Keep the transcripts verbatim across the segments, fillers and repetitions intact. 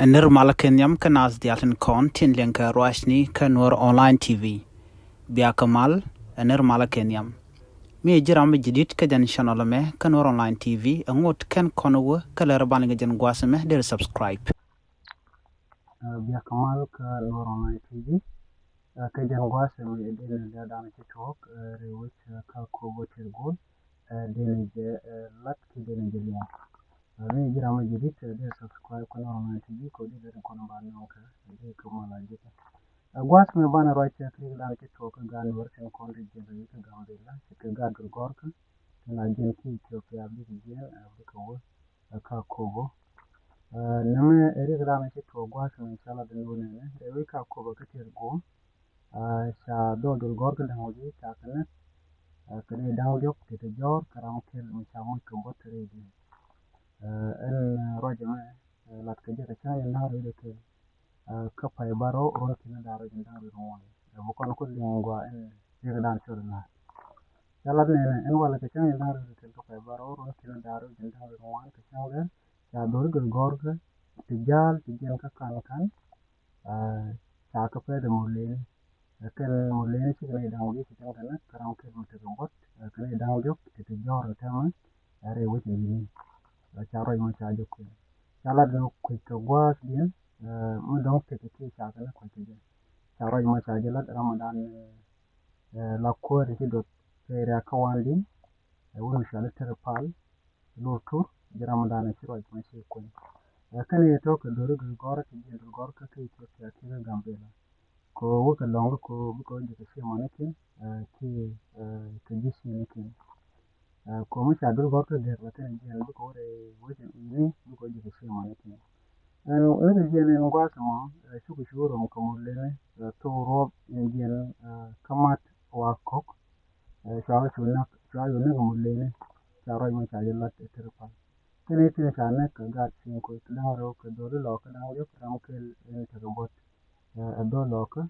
Ɛ nir malä kɛ nhiam kä naath diaal tin kɔn tin liɛŋkɛ ruacni kä Nuɔr Online T V. Biakä mal, ɛ nir malä kɛ nhiam. Mi ji̱ ram mi jadid kä jɛn channel ɛmɛ kä Nuɔr Online T V, ɛ ŋot kɛn kɔn wä kä lɛr ban liŋ jɛn gua̱a̱th ɛmɛ, deri subscribe. Biakä mal kä Nuɔr Online T V. Kä jɛn gua̱a̱th ɛmɛ, ɛ dee ni lɛ dan ci tuɔɔk rɛy wec kä Akobo Tirgol. Dee ni jɛ lat ki dee ni jɛ liɛŋ. Mi ji̱ ram mi jadid, dee subscribe kä Nuɔr Online T V kɛ dee lɛ kɔn ba nɔŋ kɛ dee kɛ mal a jɛ kɛ. Gua̱a̱th ɛmɛ banɛ ruac kɛ kɛ dan ci tuɔɔk kä gaat Nuɔr tin kɔn ri jɛ rɛy kä Gambela, ci kɛ gaat Dulgɔr kä tin a jɛn ki Ethiopia bikɛ jɛn bikɛ wä kä Akobo. Nɛmɛ ɛ rik ram ci tuɔɔk gua̱a̱th ɛmɛ ca lat ni wä nɛnɛ rɛy wec kä Akobo kä Tirgol. Ca dhɔl Dulgɔr kä da̱ŋ wä ji̱ ca kɛ näk kɛ ni da̱ŋ diɔk ti ti jɔr kɛ ram kɛl mi ca muc kɛ bot rɛy ji̱. Ɛn ruac ɛmɛ lat kɛ jɛ kɛ cäŋ in da̱ŋ rɛy kɛl kä pay bärɔw ruɔ̱n ki̱n da̱ŋ rɛy ji̱ da̱ŋ rɛy ruɔ̱n. Bi kɔn ku liŋ gua ɛn rik dan cɔl in da̱ŋ. Ca lat nɛnɛ ɛn walɛ kɛ cäŋ in da̱ŋ rɛy kɛl kä pay bärɔw ruɔ̱n ki̱n da̱ŋ rɛy ji̱ da̱ŋ rɛy ruɔ̱n kɛ cäŋ lɛl ca dhɔl Dulgɔr kä ti ja̱a̱l ti jiɛn kä kan kan. Ca kɛ pɛth ɛ Murleni. Ɛ kɛl Murleni cikɛ ni da̱ŋ wä ji̱ ci cäŋ kɛ näk kä ram kɛl mi tekɛ bot kɛ ni da̱ŋ diɔk ti ti jɔr ɛ tɛmɛ. Ɛ rɛy wec ɛ wi̱ni ca ruac mɔ ca jɛ kui̱n. Ca lat ni kui̱c kɛ gua̱a̱th diɛn mi dɔ̱ŋ tekɛ kiɛ ca kɛ näk kui̱c kɛ jɛ. Ca ruac mɔ ca jɛ lat Ramadan la kuäär ci duɔth kɛ riak kä wan di̱n. Ɛ wun mi ca lat Tɛrɛ Pal. Lur tur ji̱ Ramadan ci ruac mɔ ci kuɛn. Ɛ kɛn yɛ tɔk kɛ dori Dulgɔr ti jiɛn Dulgɔr kä kä Ethiopia ti kä Gambela. Ko wä kɛ lɔŋ kä ko bikɛ wä ji̱ kɛ ciɛ mɔni kin ti kɛ ji̱ ciɛ ni kin. Ko mi ca Dulgɔr kä gɛr la kɛn jiɛn bikɛ wä rɛ wä ji̱ ni bikɛ wä ji̱ kɛ ciɛ mɔni kin. Ɛn ni kɛ jiɛn ɛn gua̱a̱th mɔ cukɛ cu rom kɛ Murleni thok ruɔp in jiɛn kä mat wa kɔk. Cua cu näk cua cu näk Murleni. Ca ruac mɔ ca jɛ lat ɛ Tɛrɛ Pal. Kɛn i̱ tin ca näk kɛ gaat Siŋkoi kɛ da̱ŋ rɛw kɛ dholi lɔkä da̱ŋ diɔk ram kɛl in tekɛ bot. Ɛ dhol lɔkä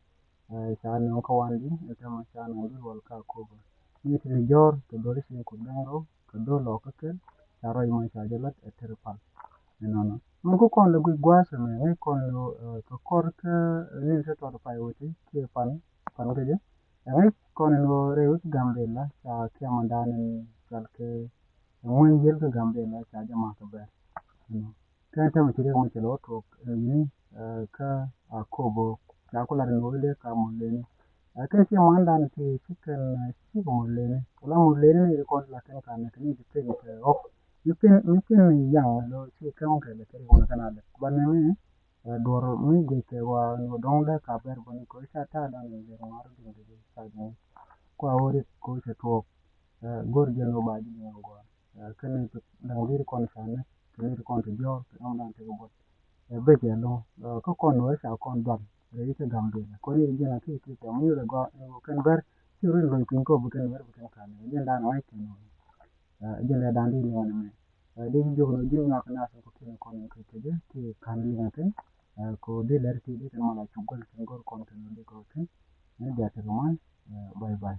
ca nöŋ kä wan di̱n in tämɛ ca nöŋ dhol wal kä Akobo. Ni tin jɔr kɛ dholi Siŋkoi da̱ŋ rɛw kɛ dhol lɔkä kɛl ca ruac mɔ ca jɛ lat ɛ Tɛrɛ Pal. Ɛnɔnɔ mi ku kɔn lɛ guic gua̱a̱th ɛmɛ ŋäc kɔn lɛ kɛ kɔr kä nin kä tɔt pay wä ti kiɛ pan pan kä jɛ. Ɛ ŋäc kɔn in ɣöö rɛy wec Gambela ca kiɛmɛ dan in cual kɛ ŋuny yiel kä Gambela ca jɛ makä bɛr. Kɛn tämɛ ci riɛk mɛ cɛ lɛ wä tuɔɔk in wi̱ni kä Akobo ca ku lat in ɣöö dee ka Murleni. Ɛ kɛn ciɛ man dan ti ci kɛn ci kɛ Murleni wala Murleni ni ri kɔn ti la kɛn kan kɛ ni ti pin kɛ ɣɔk mi pin mi pin yaŋ lo ci kɛn kɛ lɛ kɛ ri kɔn kɛn a lɛ ban ni mi. Duɔr mi guic kɛ wa ni wä dɔŋ dee ka bɛr bä ni ko ca ta̱a̱ dan ni jɛ ŋuar duŋ di ca jɛ kua wä rik ko ca tuɔɔk. Go̱r jɛ ni wä ba ji̱ ni wä gɔaa. Kɛ ni daŋ di kɔn ca ni kɛ ni kɔn ti diɔr kɛ dɔŋ dan ti kɛ bot. Bec ɛlɔ̱ŋ kä kɔn wä ca kɔn dual rɛy i̱ ti Gambela kɔn i̱ ti jiɛn a ti ti tɔŋ i̱ rɛ gɔaa kɛn bɛr ci rin lo̱ny kui̱n kɔ bi kɛn bɛr bi kɛn kan jiɛn dan wä kɛn wä. Jɛn lɛ dan di liŋ ni mɛ di jiök ni ji̱n nyuak na sɛ ko kiɛ kɔn kɛ kɛ jɛ ti kan liŋ kɛ ko di lɛr ti di kɛn mala cugol kɛn gor kɔn kɛn di ko kɛn ni jɛ ti kɛ man. Bye bye.